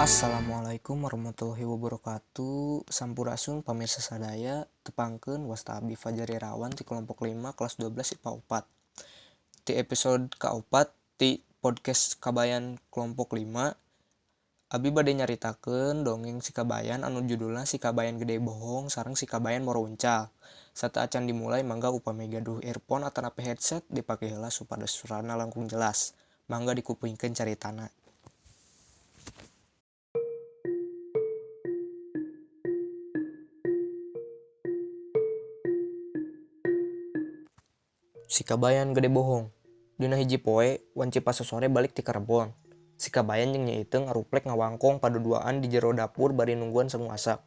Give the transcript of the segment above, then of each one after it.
Assalamualaikum warahmatullahi wabarakatuh. Sampurasun pamirsa sadaya, tepangkeun wasta abdi Fajar Irawan ti kelompok 5 kelas 12 IPA 4. Ti episode ka-4 ti podcast Kabayan kelompok 5, abdi bade nyaritakeun dongeng si Kabayan anu judulna Si Kabayan Gede Bohong sareng Si Kabayan Moro Uncal. Sateuacan dimulai mangga upami gaduh earphone atanapi headset dipake heula supados suarana langkung jelas. Mangga dikupingkeun caritana. Si Kabayan Gede Bohong. Dina hiji poe, wanci pasosore balik ti karebon. Si Kabayan jeung Nyi Iteung aruplek ngawangkong paduduaan di jero dapur bari nungguan sangu asak.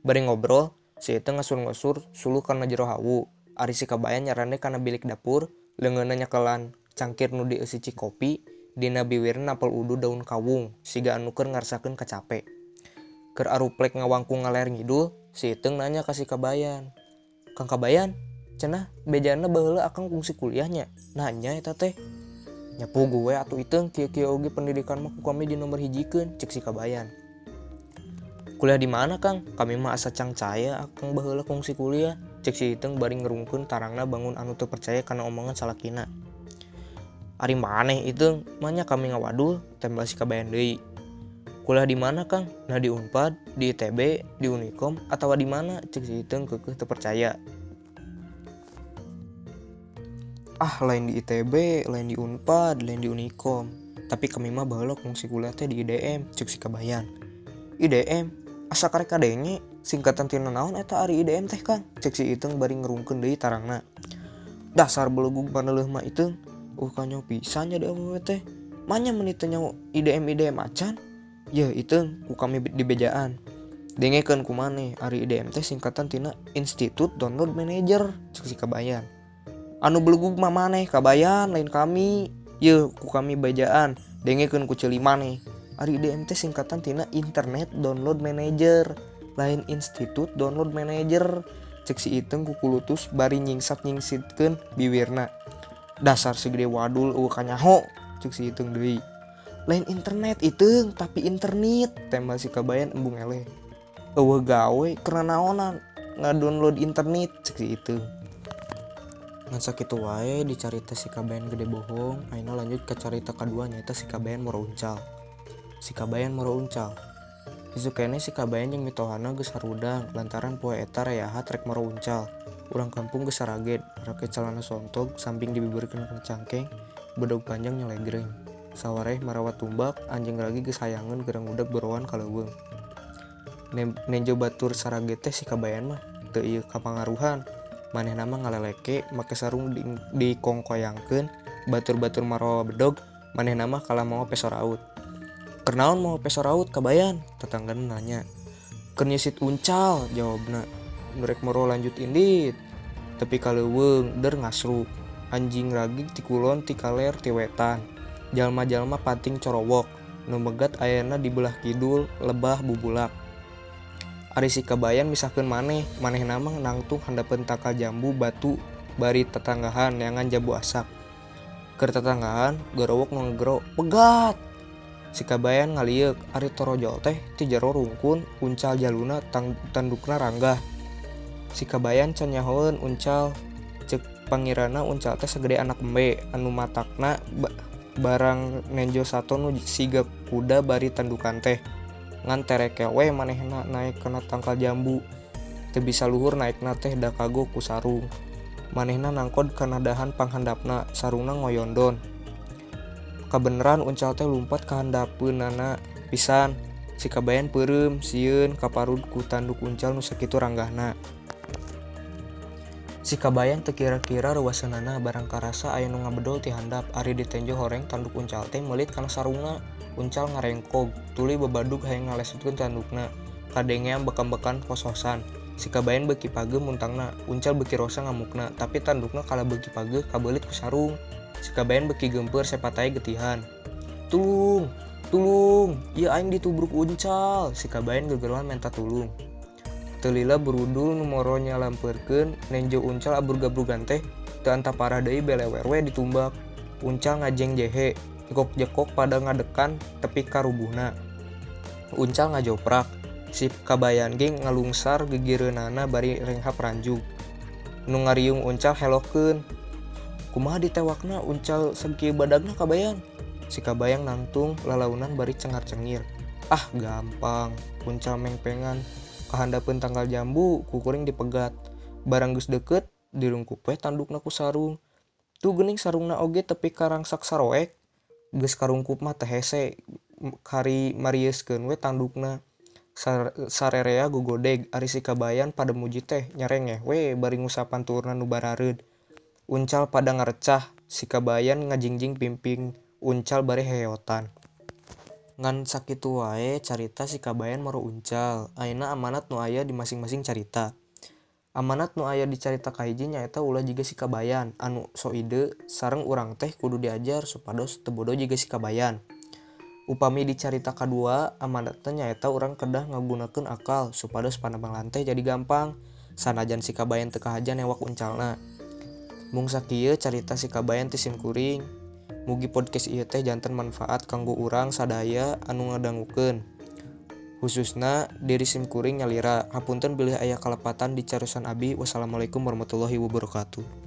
Bari ngobrol, si Iteung ngasur-ngasur suluh kana jero hawu. Ari si Kabayan nyarande kana bilik dapur, leungeunna nyekelan cangkir nu dieusi cikopi, dina biwirna napel udu daun kawung, siga anu keur ngarasakeun kacape. Keur aruplek ngawangkung ngaler ngidul, si Iteung nanya ka si Kabayan. Kang Kabayan, cenah bejana baheula akang kungsi kuliahnya. Nanya eta teh. Nya puguh we atuh Iteung, kieu-kieu oge pendidikan mah ku kami di nomor hijikeun, cek si Kabayan. Kuliah di mana Kang? Kami mah asa cangcaya akang baheula kungsi kuliah, cek si Iteung bari ngerungkeun tarangna bangun anu teu percaya kana omongan salakina. Ari maneh Iteung, manya kami ngawadul, tembal si Kabayan deui. Kuliah di mana Kang? Nah di Unpad, di ITB, di Unikom, atawa di mana? Cek si Iteung keukeuh teu percaya. Ah, lain di ITB, lain di Unpad, lain di Unikom. Tapi kami mah baheula kungsi kuliah teh di IDM, cek si Kabayan. IDM, asa karek kadenge, singkatan tina naon eta ari IDM teh Kang? Cek si Iteung bari ngerungkeun deui tarangna. Dasar belegug paneleuh mah Iteung. Kanyo pisan jadi awewe teh. Manya meuni teu nyaho IDM IDM acan? Yeuh Iteung, ku kami di bejaan. Dengekeun ku maneh, ari IDM teh singkatan tina Institute Download Manager, cek si Kabayan. Anu belegug mah maneh Kabayan, lain kami. Yeuh ku kami bejaan, dengekeun ku ceuli maneh. Ari IDM teh singkatan tina Internet Download Manager, lain Institute Download Manager, cek si Iteung ku kulutus bari nyingsat-nyingsidkeun biwirna. Dasar si gede wadul eueuh kanyaho, cek si Iteung deui. Lain internet Iteung, tapi internet, tembal si Kabayan embung eleh. Eueuh gawe keur naonan ngadownload internet, cek si Iteung. Ngan sakitu wae dicarita si Kabayan Gede Bohong, ayeuna lanjut ka carita kadua nyaeta si Kabayan Moro Uncal. Si Kabayan Moro Uncal. Isuk keneh si Kabayan jeung mitohana geus harudang lantaran poe eta reyahat rek moro uncal. Urang kampung geus saraged, rake calana sontog samping dibeberkeun kana cangkeng, bedog panjang nyelegreng. Sawareh marawa tumbak, anjing ragi geus hayangeun gerang udag boroan ka leuweung. Nenjo batur saraged teh si Kabayan mah teu ieu kapangaruhan. Manehna mah ngaleleke make sarung dikongkoyangkeun, batur-batur marawa bedog, manehna mah kalah mawa peso raut. Keur naon mawa peso raut Kabayan? Tetanggana nanya. Keur nyisit uncal, jawabna. Nu rek moro lanjut indit. Tepi ka leuweung der ngasruk. Anjing ragig ti kulon ti kaler ti wetan. Jalma-jalma pating corowok, nu megat ayana di belah kidul lebah bubulak. Ari si Kabayan misahkeun maneh, manehna mah nangtung handapeun tangkal jambu batu bari tetanggahan neangan jambu asak. Keur tetanggahan gorowok nu ngegero, pegat. Si Kabayan ngalieuk, ari torojol teh ti jero rungkun uncal jaluna tandukna ranggah. Si Kabayan can nyahoeun uncal, ceuk pangirana uncal teh sagede anak embe anu matakna barang nenjo sato nu siga kuda bari tandukan teh. Ngan tereke we manehna naek kana tangkal jambu. Teu bisa luhur naekna teh da kago ku sarung. Manehna nangkod kana dahan panghandapna, sarungna ngoyondon. Kabeneran uncal teh lumpat ka handapeunana pisan. Si Kabayan peureum, sieun kaparud ku tanduk uncal nu sakitu ranggahna. Si Kabayan teu kira-kira reuwaseunana barang karasa aya nu ngabedol ti handap. Ari ditenjo horeng tanduk uncal teh meulit kana sarungna. Uncal ngarengkog, tuluy babadug hayang ngalesotkeun tandukna. Kadenge ambek-ambekan hos-hosan. Si Kabayan beuki pageuh muntangna, uncal beuki rosa ngamukna, tapi tandukna kalah beuki pageuh kabeulit ku sarung. Si Kabayan beuki geumpeur sepatae getihan. Tulung, tulung, ieu aing ditubruk uncal. Si Kabayan gegeroan menta tulung. Teu lila berudul nu moro nyalampeurkeun nenjo uncal abrug-abrugan teh teu antaparah deui belewer we ditumbak. Uncal ngajeng jehe, jekok-jekok pada ngadekan tepi ka rubuhna. Uncal ngajoprak, si Kabayan ge ngalungsar gigireunana bari renghap ranjug. Nu ngariung Uncal helokeun. Kumaha ditewakna Uncal sakieu badagna Kabayan? Si Kabayan nangtung lalaunan bari cengar-cengir. Ah gampang, Uncal mengpengan. Kahandapeun tangkal jambu ku kuring dipegat. Barang geus deukeut dirungkup we tandukna ku sarung. Tuh geuning sarungna oge tepi ka rangsak saroek. Geus karungkup mah teu hese kari marieuskeun we tandukna. Sarerea gogodeg ari si Kabayan pada muji teh nyerengeh we bari ngusapan tuurna nu barareud. Uncal pada ngarecah, si Kabayan ngajingjing pimping Uncal bari heheotan. Ngan sakitu wae carita si Kabayan moro Uncal. Ayeuna amanat nu aya di masing-masing carita. Amanat nu aya di carita kahiji nyaeta ulah jiga si Kabayan anu sok ide sareng urang teh kudu diajar supados teu bodoh jiga si Kabayan. Upami di carita kadua amanatna nyaeta urang kedah ngagunakeun akal supados panamelan teh jadi gampang sanajan si Kabayan teu kahaja newak uncalna. Mung sakieu carita si Kabayan ti simkuring. Mugi podcast ieu teh janten manfaat kanggo urang sadaya anu ngadangukeun. Khususna diri simkuring nyalira. Hapunten bilih aya kalepatan di carusan abi. Wassalamualaikum warahmatullahi wabarakatuh.